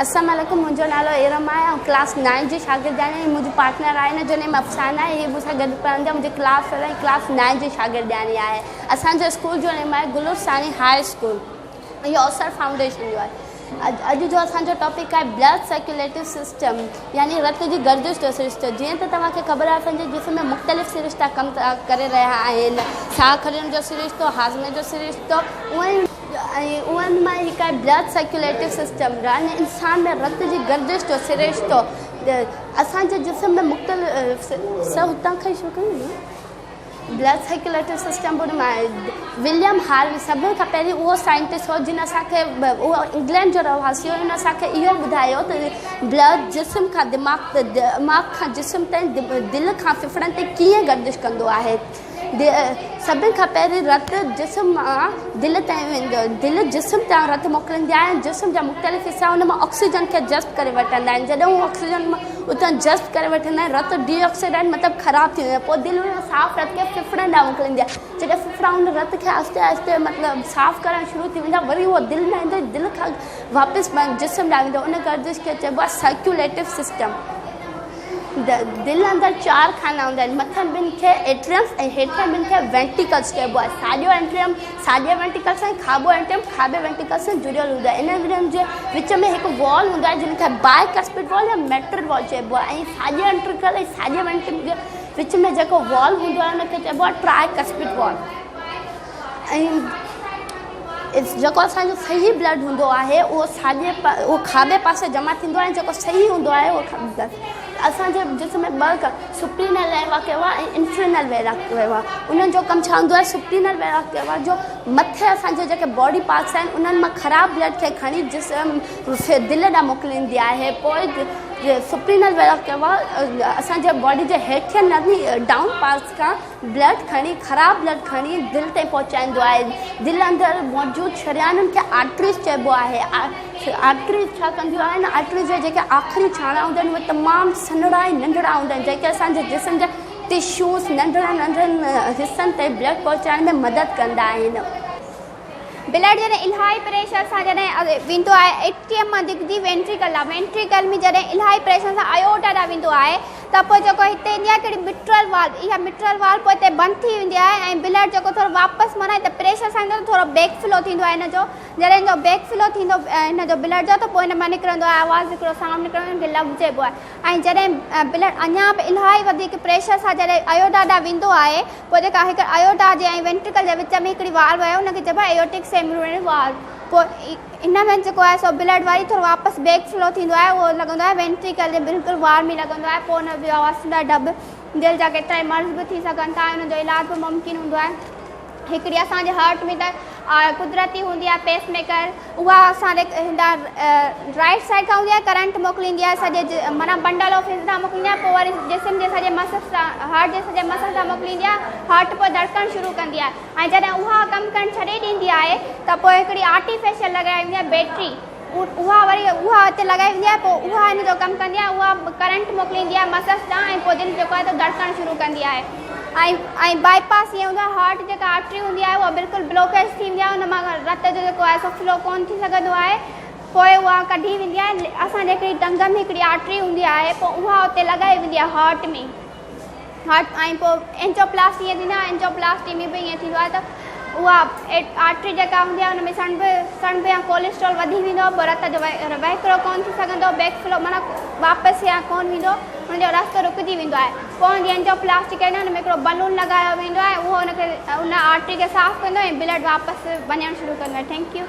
السلام عليڪم منهنجو نالو ارم آهي آئون ڪلاس نائين جي شاگردياڻي آهيان منهنجي پارٽنر آهي ان جو نيم افسانه آهي هي مون سان گڏ پڙهندي آهي منهنجي ڪلاس فيلو ۽ ڪلاس نائين جي شاگردياڻي آهي اسان جو اسڪول جو نيم آهي گل حساني هاء اسڪول اهو اوسر فائونڊيشن جو آهي اڄ جو اسان جو ٽاپڪ آهي بلڊ سرڪيوليٽو سسٽم يعني رت جي گردش جو سرشتو. جيئن ته توهان کي خبر آهي اسان جي جسم ۾ مختلف سرشتا ڪم ڪري رهيا آهن ساهه کڻڻ جو سرشتو، هاضمي جو سرشتو، اونئن ۽ انهن مان هڪ آهي بلڊ سرڪيوليٽو سسٽم يعني انسان ۾ رت جي گردش جو سرشتو. اسان جي جسم ۾ مختلف سر هتان کان ئي شروع ڪيون نه بلڊ سرڪيوليٽو سسٽم به ان مان آهي. وليم هاروي سڀ کان پهرين اهو سائنٽسٽ هو جن اسان کي اهو انگلينڊ جو رهواسي هو ان اسان کي اهو ٻڌايو ته بلڊ جسم کان دماغ دماغ کان جسم تائين دل کان ڦڦڙن تائين ڪيئن گردش ڪندو آهي. سڀني کان پهرين رت جسم مان دل تائين ويندو دل جسم تان رت موڪليندي آهي ۽ جسم جا مختلف حصا ان مان آڪسيجن کي جذب ڪري وٺندا آهن جڏهن هو آڪسيجن اتان جذب ڪري وٺندا آهن رت ڊي آڪسيڊائز مطلب خراب ٿي ويندو آهي پوء دل ان صاف رت کي ڦڦڙن ڏانهن موڪليندي آهي جڏهن ڦڦڙا ان رت کي آهستي آهستي مطلب صاف ڪرڻ شروع ٿي ويندا وري اهو دل ۾ ايندو دل کان واپس جسم ڏانهن ويندو ان گردش کي چئبو آهي سرڪيوليٽو سسٽم. دل اندر چار خانا هوندا آهن، مٿن ٻن کي ايٽريمس ۽ هيٺين ٻن کي وينٽيڪلس چئبو آهي. ساڄو ايٽريم ساڄي وينٽيڪل سان ۽ کاٻو ايٽريم کاٻي وينٽيڪل سان جڙيل هوندو آهي. انهن ٻنهي جي وچ ۾ هڪ وال هوندو آهي جنهن کي باء ڪسپڊ وال يا ميٽرل وال چئبو آهي ۽ ساڄي اينٽريڪل ۽ ساڄي وينٽيڪل جي وچ ۾ جيڪو وال هوندو آهي ان کي چئبو آهي ٽراء ڪسپڊ وال. ۽ جيڪو اسان جو صحيح بلڊ هوندو آهي اهو ساڄي اهو کاٻي پاسي جمع ٿيندو آهي جيڪو صحيح هوندو آهي اهو اسان جي جسم ۾ ٻه سپرينل ويرا ڪيوا ۽ انفرنل ويرا ڪيوا انهن جو ڪم ڇا هوندو آهي سپرينل ويرا ڪيوا جو مٿي اسان جي جيڪي باڊي پارٽس آهن انهن مان خراب بلڊ کي کڻي جسم دل ڏانهن موڪليندي آهي پوء سپرينل ويرا ڪيوا اسان جي باڊي جي هيٺين ڊائون پارٽس کان بلڊ کڻي خراب بلڊ کڻي دل تائين پهچائيندو آهي. دل اندر موجود شريانن کي آرٽريز چئبو آهي. آرٽريز ڇا ڪنديون آهن آرٽريز جا جيڪي آخري ڇاڻا هوندا آهن اهي تمام سنهڙا ۽ ننڍڙا هوندا آهن جيڪي اسان جي جسم جا ٽشوز ننڍڙن ننڍڙن حصن تائين بلڊ پهچائڻ ۾ مدد ڪندا آهن. بلڊ جڏهن الاهي پريشر سان جڏهن ويندو آهي ايٽريم مان ڌڪجي وينٽريڪل ڏانهن وينٽريڪل ۾ جڏهن الاهي پريشر سان ايورٽا ڏانهن ويندو آهي ته پوء جيڪو هتي ايندي آهي ڪهڙي مٽرل والو اها مٽرل والو پوء هتي بند ٿي ويندي آهي ۽ بلڊ جيڪو ٿورو واپس معنيٰ هتي پريشر سان ايندو ته ٿورو بيڪ فلو ٿيندو آهي هن جو جڏهن هن جو بيڪ فلو ٿيندو هن جو بلڊ جو ته پوء هن مان نڪرندو آهي آواز هڪڙو سائونڊ نڪرندو آهي هن کي لب چئبو آهي ۽ جڏهن بلڊ اڃا به الاهي وڌيڪ پريشر سان جڏهن ايورٽا ڏانهن ويندو آهي پوء جيڪا هڪ ايورٽا جي ۽ وينٽريڪل جي وچ ۾ هڪڙي والو آهي ان کي چئبو آهي ايورٽڪ سيميلونر والو پوء ان ۾ جيڪو آهي سو بلڊ وري ٿورو واپس بيڪ فلو ٿيندو آهي اهو لڳندو آهي وينٽريڪل جي بلڪل وال ۾ لڳندو آهي پوء ان جو آواز ٿيندو آهي ڊب دل جا ڪيترائي مرض به ٿي سگهن ٿا ۽ ان جو علاج به ممڪن هوندو آهي. هڪڙي اسان جي هارٽ ۾ ته قدرتي هوندي آهي پيس ميڪر اها اسان جي هن رائٽ سائيڊ کان هوندي آهي ڪرنٽ موڪليندي آهي سڄي معنيٰ بنڊل آف his ڏانهن موڪليندي آهي پوء وري جسم جي سڄي مسلس ڏانهن هارٽ جي سڄي مسلس ڏانهن موڪليندي آهي هارٽ پوء ڌڙڪڻ شروع ڪندي آهي ۽ جڏهن اها ڪم ڪرڻ ڇڏي ڏيندي آهي ته پوء هڪڙي آرٽيفيشل لڳائي ويندي آهي بيٽري اها وري اها اتي لڳائي ويندي آهي پوء اها هن جو ڪم ڪندي آهي اها ڪرنٽ موڪليندي آهي مسلس ڏانهن ۽ پوء دل جيڪو آهي ڌڙڪڻ شروع ڪندي آهي ۽ ۽ باء پاس ائين هوندو آهي هارٽ جيڪا آرٽري هوندي آهي اها بلڪل بلاڪيج ٿي ويندي آهي ان مان رت جو جيڪو آهي سو فلو ڪونه ٿي سگهندو آهي پوء اها ڪڍي ويندي آهي اسان جي هڪڙي ٽنگ ۾ هڪڙي آرٽري هوندي آهي پوء اها اتي لڳائي ويندي آهي هارٽ ۾ هارٽ ۽ پوء اينجوپلاسٽي ائين ٿيندي آهي اينجوپلاسٽي ۾ به ائين ٿيندو آهي ته اها آرٽري جيڪا هوندي آهي ان ۾ سڻڀ سڻڀ يا ڪوليسٽرول وڌي ويندو آهي پوء رت جو وهڪرو ڪونه ٿي سگهندو بيڪ فلو معنيٰ واپس يا ڪونه ويندو ان جو رستو رڪجي ويندو آهي پوء ان جي اينجوپلاسٽي ڪندا آهن ان ۾ هڪڙو بلون لڳايو ويندو آهي اهو ان کي ان آرٽري کي صاف ڪندو ۽ بلڊ واپس وڃڻ شروع ڪندو آهي thank you.